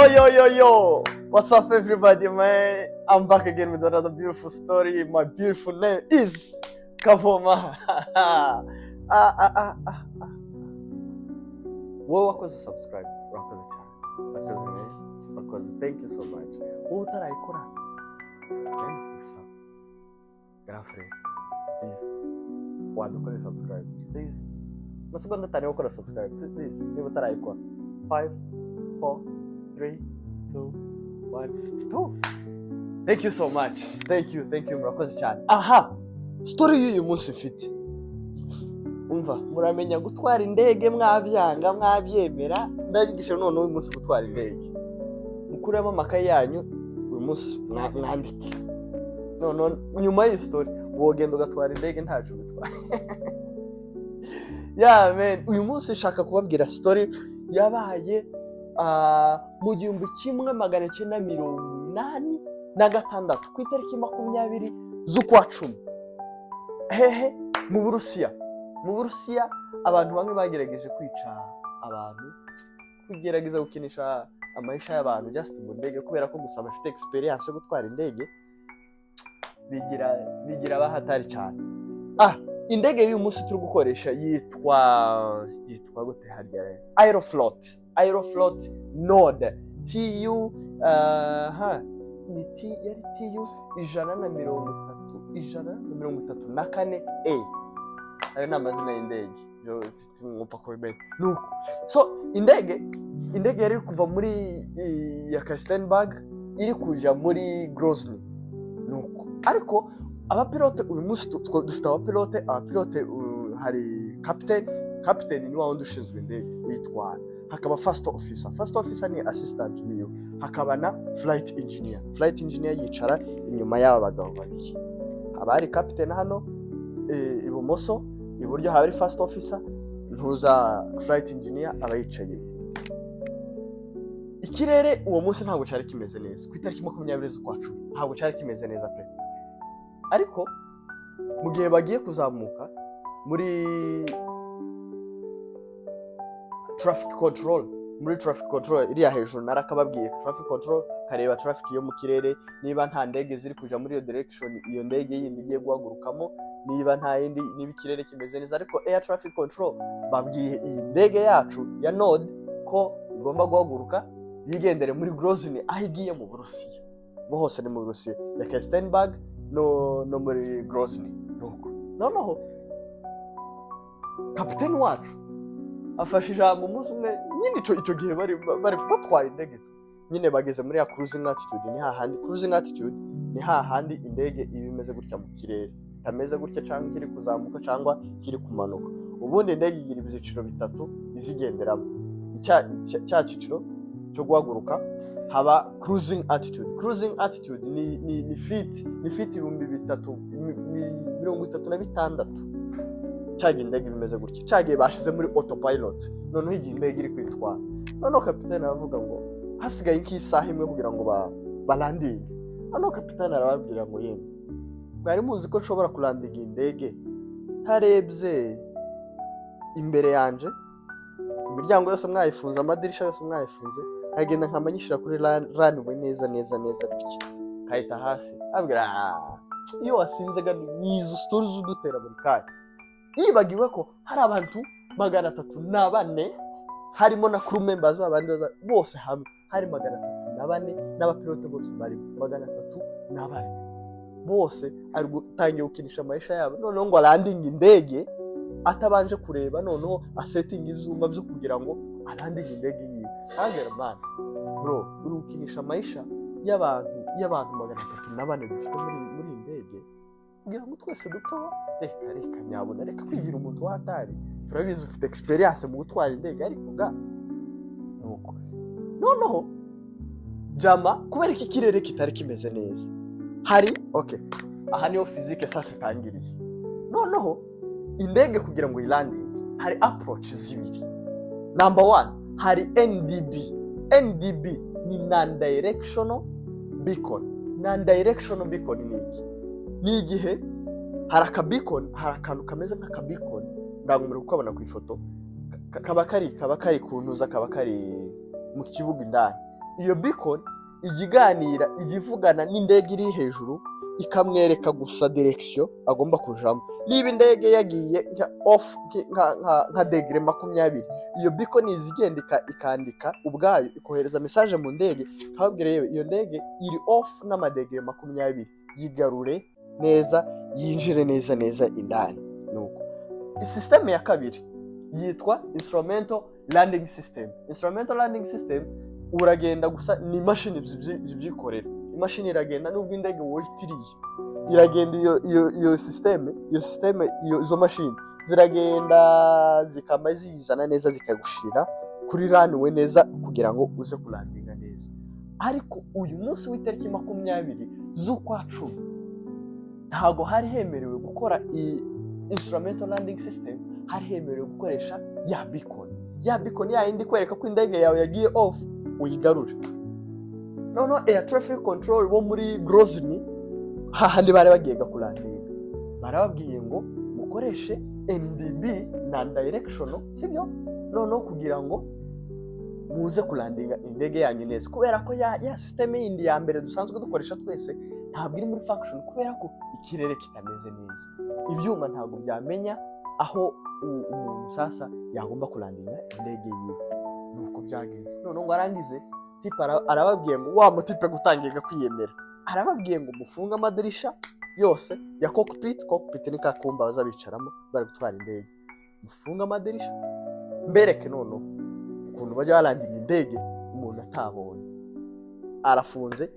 Yo, yo, yo, yo! What's up, everybody, man? I'm back again with another beautiful story. My beautiful name is Kavoma. Ah, ah, ah, ah, ah. Wowe wakoze subscribe, urakoze cyane. Urakoze, man. Urakoze. Thank you so much. Wowe utarayikora, nanjye gusa. Grand frère, please. Wadukore subscribe, please. Amasegonda 5 yo gukora subscribe, please. Niba utarayikora. 5, 4, 3, 2, 1, 2. Thank you so much. Thank you, thank you, murakoze cyane. Aha, story y'uyu munsi mfite. Umva, muramenya gutwara indege mwabyanga mwabyemera, ndabigisha none uyu munsi gutwara indege. Mukuremo amakaye yanyu uyu munsi mwandike. None nyuma y'iyi story wogenda ugatwara indege ntacu bitwaye. Yeah man, uyu munsi nshaka kubabwira story yabaye mu 1986 ku itariki 20 z'ukwa 10. Hehe? Mu Burusiya. Mu Burusiya abantu bamwe bagerageje kwica abantu, kugerageza gukinisha amaisha y'abantu just mu ndege, kubera ko gusa bafite experience yo gutwara indege, bigira bahatari cyane. Indege y'uyu munsi turi gukoresha yitwa gute harya? Aeroflot, Aeroflot Nord TU, ha ni T, yari TU 130, 134 A. Ayo ni amazina y'indege, mwumva ko bimeze nuko. So indege yari iri kuva muri Yekaterinburg iri kuja muri Grozny, nuko ariko abapilote uyu munsi dufite abapilote, hari captain. Captain ni wa wundi ushinzwe indege uyitwara. Hakaba first officer. First officer ni assistant wiwe. Hakaba na flight engineer. Flight engineer yicara inyuma y'aba bagabo babiri. Haba hari captain hano ibumoso, iburyo haba hari first officer, ntuza flight engineer aba yicaye. Ikirere uwo munsi ntabwo cyari kimeze neza ku itariki 20 z'ukwa 10, ntabwo cyari kimeze neza pe. Ariko mu gihe bagiye kuzamuka muri traffic control, muri traffic control iriya hejuru narakababwiye, traffic control kareba traffic yo mu kirere, niba nta ndege ziri kuja muri iyo direction iyo ndege yindi igiye guhagurukamo, niba nta yindi, niba ikirere kimeze neza. Ariko air traffic control babwiye iyi ndege yacu ya Nord ko igomba guhaguruka yigendere muri Grozny, aho igiye mu Burusiya. Bo hose ni mu Burusiya, Yekaterinburg no muri Grozny. Nuko noneho kapiteni wacu afashe ijambo umunsi umwe nyine, ico gihe bari batwaye indege tu nyine bageze muri ya cruising altitude. Ni hahandi, cruising altitude ni hahandi indege iba imeze gutya mu kirere, itameze gutya cyangwa kiri kuzamuka cyangwa kiri kumanuka. Ubundi indege igira ibyiciro bitatu izigenderamo. Cya cyiciro cyo guhaguruka haba cruising altitude. Cruising altitude ni feet 3000, ni 36. Cyagiye indege bimeze gutya, cyagiye bashize muri autopilot, noneho igihe indege iri kwitwara. Noneho kapitani aravuga ngo hasigaye nk'isaha imwe kugira ngo balandinge. Noneho kapitani arababwira ngo: "Yemwe, mwari muzi ko nshobora kulandinga iyi ndege ntarebye imbere yanje, imiryango yose mwayifunze, amadirisha yose mwayifunze, nkagenda nkamanyishyira kuri runway neza neza neza gutya, nkahita hasi?" Abwira: "Ah, iyo wasinze ga ni izo stories udutera buri kanya." Yibagiwe ko hari abantu 304, harimo na crew members babandi bose hamwe hari 304, n'abapilote bose bari 304 bose. Ari gutangira gukinisha amaisha yabo, noneho ngo alandinge indege atabanje kureba, noneho asetinga ibyuma byo kugira ngo alandinge indege yiwe. Ntabwira: "Man, bro, uri gukinisha amaisha y'abantu 304 dufite muri iyi ndege kugira ngo twese dupfa. Reka, reka nyabuna, reka kwigira umuntu watari. Turabizi ufite experience mu gutwara indege." Ariko ga nuko noneho jama, kubera ko ikirere kitari kimeze neza, hari, okay, aha niho fizike sasa itangiriye. Noneho indege kugira ngo ilandinge hari approach zibiri. Number one, hari NDB. NDB ni non directional beacon. Non directional beacon ni iki? Ni igihe hari aka beacon, hari akantu kameze nk'aka beacon, ntabwo muri kukabona ku ifoto, kaba kari ku ntuza, kaba kari mu kibuga indani. Iyo beacon ijya iganira, ijya ivugana n'indege iri hejuru, ikamwereka gusa direction agomba kujamo. Niba indege yagiye nka off nka degree 20, iyo beacon iza igenda ikandika ubwayo, ikohereza message mu ndege, ikababwira: "Yewe, iyo ndege iri off n'ama degree 20, yigarure neza, yinjire neza neza indani." Nuko system ya kabiri yitwa instrumental landing system. Instrumental landing system, uragenda gusa, ni imashini zibyikorera. Imashini iragenda nubwo indege wowe itiriye, iragenda. Iyo système, iyo izo mashini ziragenda zikama ziyizana neza, zikagushira kuri runway neza kugira ngo uze kulandinga neza. Ariko uyu munsi w'itariki 20 z'ukwa 10 ntabwo hari hemerewe gukora iyi instrumental landing system, hari hemerewe gukoresha ya beacon, ya beacon ya yindi ikwereka ko indege yawe yagiye off, uyigarure. Noneho air traffic control bo muri Grozny, hahandi bari bagiye kulandinga, barababwiye ngo mukoreshe NDB na directional, sibyo? Noneho kugira ngo muze kulandinga indege yanyu neza, kubera ko ya system yindi ya mbere dusanzwe dukoresha twese ntabwo iri muri function, kubera ko ikirere kitameze neza, ibyuma ntabwo byamenya aho umuntu sasa yagomba kulandinga indege yiwe. Nuko byagenze. Noneho ngo arangize, type arababwiye ngo, wa mutipe gutangira kwiyemera, arababwiye ngo mufunge amadirisha yose ya cockpit. Cockpit ni ka kumba baza bicaramo bari gutwara indege. Mufunge amadirisha, mbereke noneho ukuntu bajya balandinga indege umuntu atabonye. Arafunze.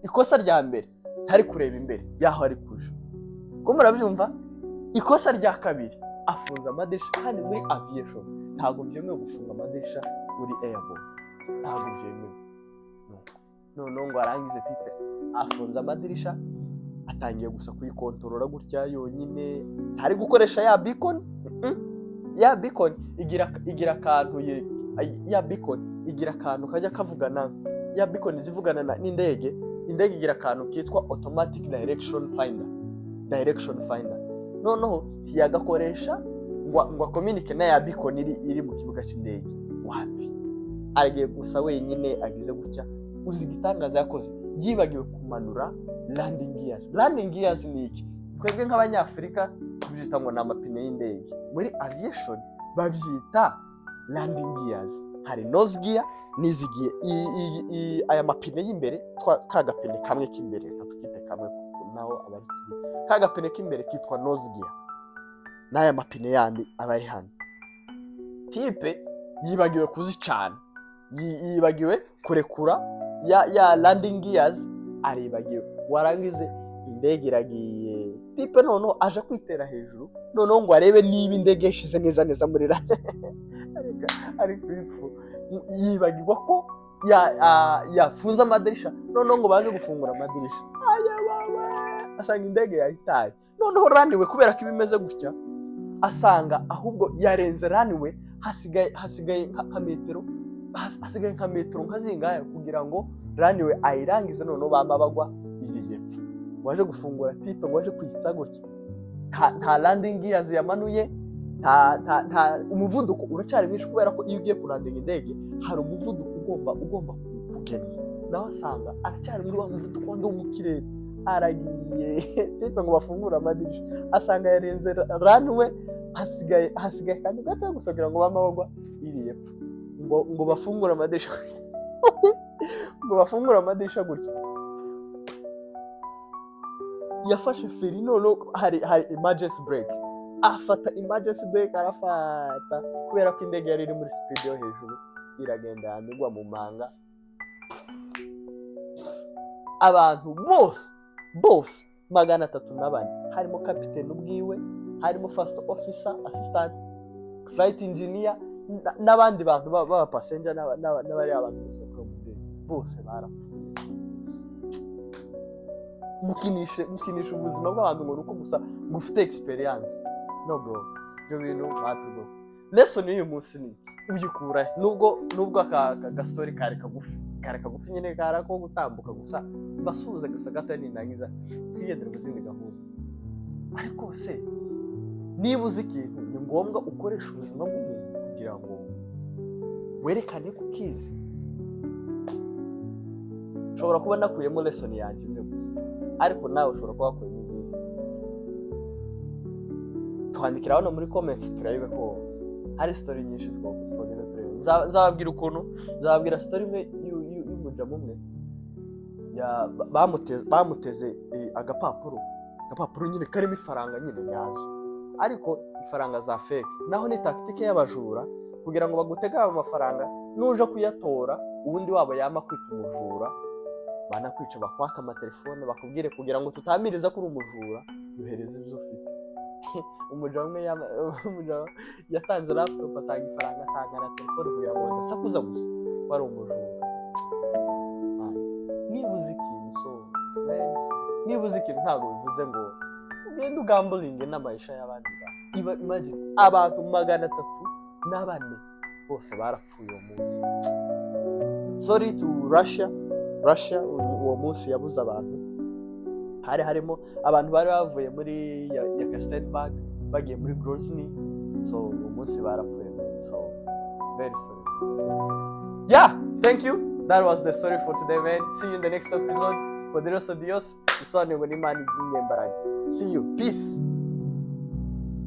Ikosa rya mbere, ntari kureba imbere y'aho ari kuja, ko murabyumva. Ikosa rya kabiri, afunze amadirisha, kandi muri aviation ntabwo byemewe gufunga amadirisha uri airborne, ntabwo byemewe. Nuko noneho ngo arangize, type afunze amadirisha, atangiye gusa kuyikontorora gutya yonyine, ntari gukoresha ya beacon. Ya beacon igira akantu ya beacon igira akantu kajya kavugana, ya beacon izivugana n'indege. Indege igira akantu kitwa automatic direction finder, direction finder. Noneho ntiyagakoresha ngo akominike na ya beacon iri mu kibuga cy'indege. Wapi, agiye gusa wenyine, agize gutya. Uzi igitangaza yakoze? Yibagiwe kumanura landing gears. Landing gears ni iki? Twebwe nk'Abanyafurika tubyita ngo ni amapine y'indege, muri aviation babyita landing gears. Hari nose gear n'izi gear, aya mapine y'imbere, ka gapine kamwe k'imbere, reka tukite kamwe kuko naho aba ari tubiri, ka gapine k'imbere kitwa nose gear, n'aya mapine yandi aba ari hano. Type yibagiwe kuzicana, yibagiwe kurekura ya landing gears, aribagiwe. Warangize indege iragiye. Type noneho aje kwitera hejuru, noneho ngo arebe niba indege yashize neza neza muri ariko ipfu, yibagirwa ko yafunze amadirisha. Noneho ngo baze gufungura amadirisha, aya baba, asanga indege yahitaye. Noneho runway, kubera ko iba imeze gutya, asanga ahubwo yarenze runway, hasigaye nka metero, hasigaye nka metero nka zingahe kugira ngo runway ayirangize. Noneho bama bagwa iri hepfo. Waje gufungura, type ngo waje kwitsa gutya, nta landing gears yamanuye, nta umuvuduko uracyari mwinshi, kubera ko iyo ugiye kurandinga indege hari umuvuduko ugomba kugenwa. Nawe asanga aracyari muri wa muvuduko wundi wo mu kirere, aragiye. Type ngo bafungure amadirisha, asanga yarenze runway, hasigaye akantu gato gusa kugira ngo bame bagwa iri epfo. Ngo bafungure amadirisha, ngo bafungure amadirisha gutya, yafashe feri. Noneho hari emergency brake, afata emergency brake, arafata. Kubera ko indege yari iri muri speed yo hejuru, iragenda yamigwa mu manga. Abantu bose bose 304, harimo kapiteni ubwiwe, harimo first officer, assistant, flight engineer, n'abandi bantu b'aba passenger, n'abari abantu basohoka mu ndege, bose barapfuye. Gukinisha ubuzima bw'abantu ngo ni uko gusa ngo ufite experience? No bro, ibyo bintu wapi rwose. Lesson y'uyu munsi ni iki? Uyikura he? Nubwo aka ga story kari kagufi nyine, kari ako gutambuka gusa, mbasuhuza gusa gato, nindangiza twigendere mu zindi gahunda. Ariko se niba uzi ikintu, ni ngombwa ukoresha ubuzima bw'umuntu kugira ngo werekane ko ukizi? Nshobora kuba nakuyemo lesson yanjye imwe gusa, ariko nawe ushobora kuba wakuyemo izindi. Twandikira hano muri comments turebe ko hari story nyinshi twagenda tureba. Nzababwira ukuntu, nzababwira story imwe y'umujama umwe bamuteze agapapuro nyine karimo ifaranga nyine nyazo, ariko ifaranga za fake. Naho ni tactique y'abajura kugira ngo bagutege ayo mafaranga, nuja kuyatora ubundi wabo yama kwita umujura, banakwica, bakwaka amatelefone, bakubwire kugira ngo tutamiriza ko uri umujura, duhereze ibyo ufite. Umujama umwe umujama yatanze laptop, atanga ifaranga, atanga na telefone kugira ngo badasakuza gusa ko ari umujura. Man, niba uzi ikintu, so man, niba uzi ikintu, ntabwo bivuze ngo ugende ugamblinge n'amayisha y'abandi bantu. Imagine abantu 304 bose barapfuye uwo munsi. Sorry to Russia. Russia uwo munsi yabuze abantu. Hari harimo abantu bari bavuye muri Yekaterinburg bagiye muri Grozny, so uwo munsi barapfuye, man. So very sorry. Yeah, thank you. That was the story for today, man. See you in the next episode. Poderoso Dios, bisobanuye ngo n'Imana inyembaraga. See you, peace.